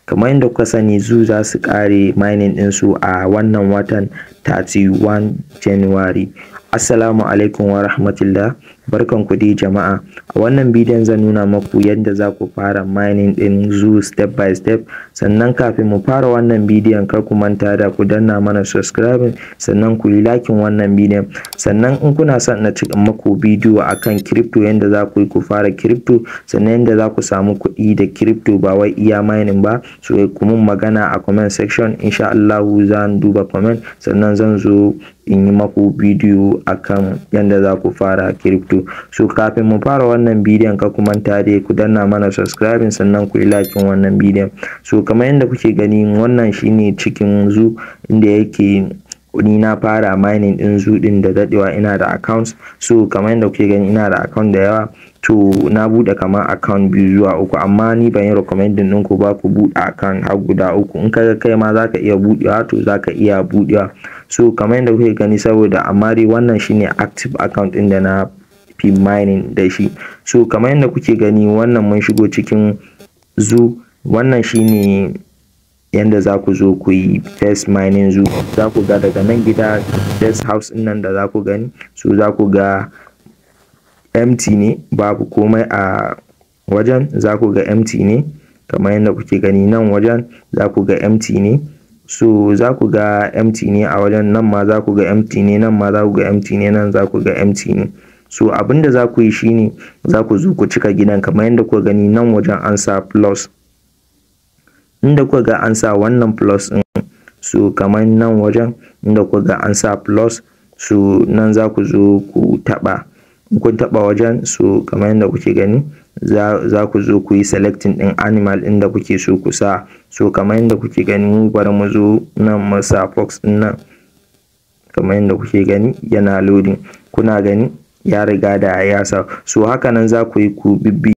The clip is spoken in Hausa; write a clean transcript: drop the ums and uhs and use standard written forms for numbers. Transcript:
Kamar yadda kuka sani, Zoo za su kare mining ɗinsu a wannan watan 31 January. Assalamu alaikum wa rahmatullah, barkan ku dai jama'a. A wannan bidiyon zan nuna maku yadda za ku fara mining ɗin Zoo step by step. Sannan kafin mu fara wannan bidiyon, kar ku manta da ku danna mana subscribing, sannan ku yi liking wannan bidiyon. Sannan in kuna son na cika maku bidiyo akan crypto, yadda za ku yi ku fara crypto, sannan yadda za ku samu kuɗi da crypto, ba wai iya mining ba, so ku mun magana a comment section. Insha Allahu zan duba comment, sannan zan zo in yi maku bidiyo akan yadda za ku fara crypto. So kafin mu fara wannan bidiyon, kar ku manta dai ku danna mana subscribing, sannan ku yi liking wannan bidiyon. So kamar yadda kuke gani, wannan shine cikin Zoo inda yake. Ni na fara mining din Zoo din da dadewa, ina da accounts. So kamar yadda kuke gani, ina da account da yawa. To na bude kamar account biyu zuwa uku, amma ni ban yi recommending ɗinku ba ku buɗe account har guda uku. In kaga kai ma zaka iya buɗewa, to zaka iya buɗewa. So kamar yadda kuke gani, saboda amma dai wannan shine active account ɗin da na fi mining da shi. So kamar yadda kuke gani, wannan mun shigo cikin Zoo. Wannan shine yanda za ku zo ku yi first mining Zoo. Za ku ga daga nan gida, first house ɗin nan da za ku gani, so za ku ga empty ne, babu komai a wajen. Za ku ga empty ne kamar yadda kuke gani nan wajen, za ku ga empty ne. So za ku ga empty ne a wajen nan ma, za ku ga empty ne nan ma, za ku ga empty ne nan, za ku ga empty ne. So abinda za ku yi shine za ku zo ku cika gidan kamar yadda kuka gani nan wajen an sa plus. Inda kuka ga an sa wannan plus ɗin, so kamar nan wajen inda kuka ga an sa plus, so nan za ku zo ku taɓa. In kun taɓa wajen, so kamar yadda kuke gani, za ku zo ku yi selecting ɗin animal ɗin da kuke so ku sa. So kamar yadda kuke gani, mu bari mu zo nan mu sa fox ɗin nan. Kamar yadda kuke gani, yana loading. Kuna gani, ya riga da ya sa. So haka nan za ku yi ku bibbi.